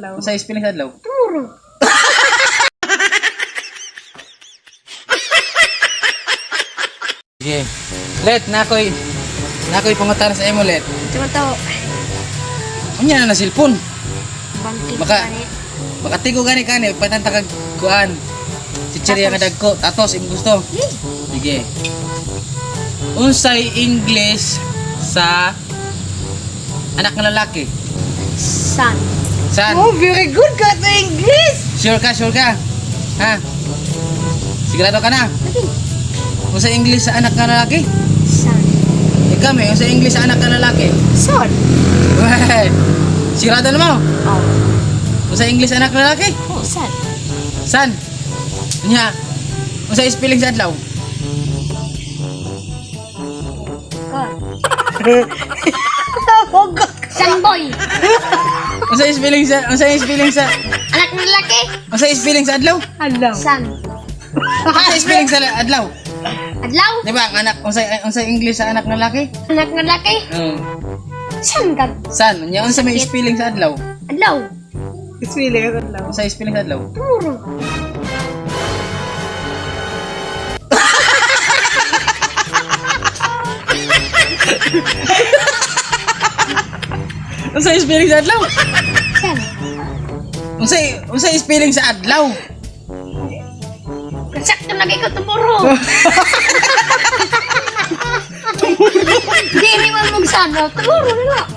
Adlaw? Unsay spelling sa adlaw? Tomorrow. Sige. Let, nakoy pangutan sa imo, Let. Ito to. Unya na na cellphone. Bangkit gani. Makatigo gani kani patanta kag kuan. Chichirya nga dagko, tatos imong gusto. Sige. Unsay English sa anak nga lalaki? Sun. San? Oh, very good ka sa English! Sure ka, sure ka? Ha? Sigurado ka na? Lagi. Unsay English sa anak nga lalaki? Sun. Ikaw may unsay English sa anak nga lalaki? Sun. Wey! Sigurado na mo? Oh. Unsay English sa anak nga lalaki? Oh, sun. San? Nya. Unsay spelling sa adlaw? God. Oh, God. Sunboy. Unsay spelling sa Anak ng lalaki. unsay spelling sa adlaw? Adlaw. Sun. Unsay spelling sa adlaw? Adlaw. Di ba ang anak unsay English sa anak ng lalaki? Anak ng lalaki. Oo. Sun ka. San? Nya unsa may spelling sa adlaw? Adlaw. Spelling sa adlaw. Unsay spelling sa adlaw? Tomorrow. Unsay spelling sa adlaw? Sun. Unsay spelling sa adlaw? Sakto lagi ko tomorrow. Dili man mong sun. Oh, tomorrow na lang.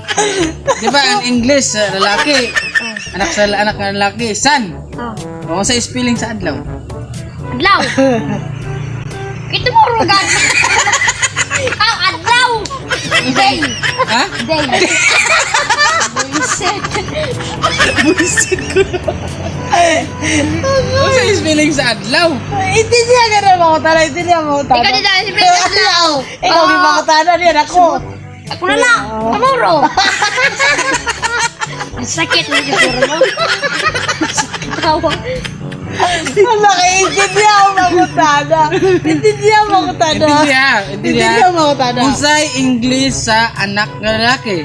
Di ba ang English sa lalaki? Anak sa anak ng lalaki, san. Oh. O unsay spelling sa adlaw? Adlaw. Kay tomorrow gad. Ah, adlaw. Day. Ha? Day. Buisit. Buisit ko. Unsay spelling sa adlaw? Intindihan ka na mga tana, intindihan mo tana. Ikaw di dahil si Prince Adlaw. Ikaw di mga tana niyan ako. Ako na lang. Tomorrow. Ang sakit na siguro mo. Sakit tawa. Wala kay intindihan mo mga tana. Intindihan mo mga tana. Intindihan, Intindihan intindihan. mo mga tana. Unsay English sa anak ng lalaki?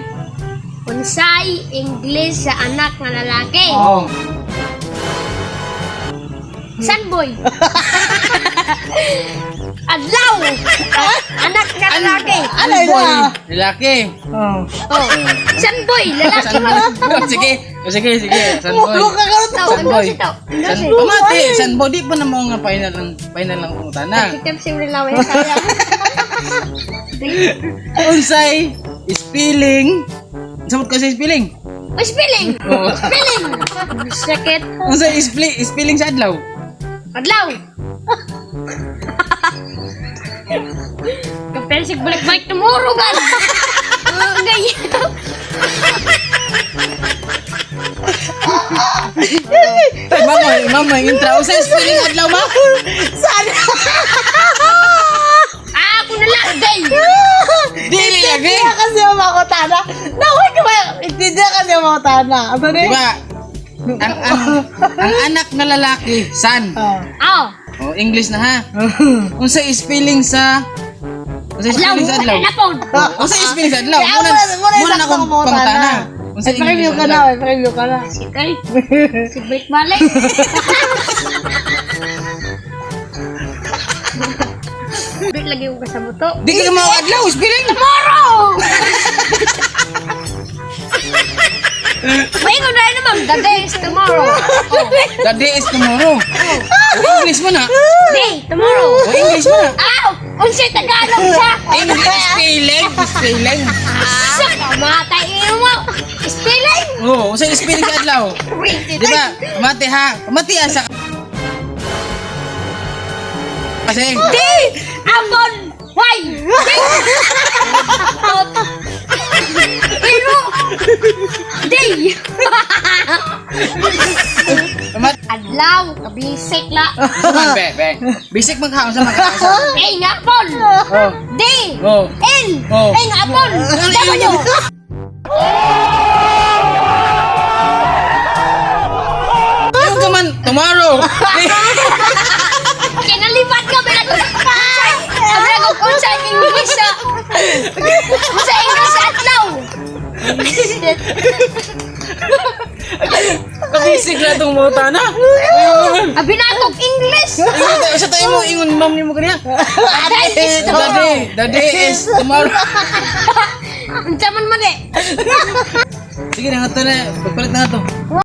Unsay English sa anak nga lalaki? Oh. Sunboy. Adlaw. Anak nga lalaki. Ano na? Lalaki. Oh. Oh. Sunboy, lalaki San man. boy. Sige, sige, sige. San boy. Mulo ka karon. Tao, San boy. ano si tao? Ano San si? Pamati, san boy di pa na mo nga final ang pangutana. Kitam si Ulaway sayang. Unsay spelling? Sabot ko sa spelling. Oh, spelling. Oo. Spelling. Sakit. Unsay spelling sa adlaw? Adlaw. Kapel sig balik-balik tomorrow gan. Gay. Tay mama, mama intra unsay spelling adlaw ma? Sana. Ah, ako na lang day. Dili lagi. Intindihan kasi ang mga tana. Naway ka ba? Intindihan kasi ang mga tana. Ano Di ba? Ang anak na lalaki, san. Oh. Ah. Oh, English na ha. Unsay spelling sa unsay Adlaw. spelling sa adlaw? Na po. Oh, unsay spelling sa adlaw? Kaya Muna muna muna na sakto akong ang mga tana. pangutana. Unsay Ay, preview English ka sa na, adlaw? ay, preview ka na. Sikay. Si balik-balik. Balik lagi ko kasama to. Di ka mao adlaw spelling. Tomorrow! May na naman, the day is tomorrow. Oh. The day is tomorrow. Oh, English mo na. Day, tomorrow. Oh, English mo na. Aw! Unsay Tagalog siya! English spelling, spelling. Sa kamatay mo! Spelling! Oh, unsay spelling sa adlaw? Di ba? Pamati ha. Pamati asa. Kasi D! Apple! Y! D! Pero! D! pamati Adlaw! Kabisik la! man be, be. Basic man ka unsa man ka. A nga apple! Oh. D! Oh. L! Oh. A nga apple! W! Yung ka man tomorrow. Kinalipat ka bila ko Abra ko kung sa English sa kung sa English sa adlaw. Kabisig na itong mga na. Abi na akong English. Ingon sa tayo mo, ingon ma'am nimo kaniya. Day is The day, the day is tomorrow. Unsa man man eh. Sige na nga to na, pagpalit na nga to.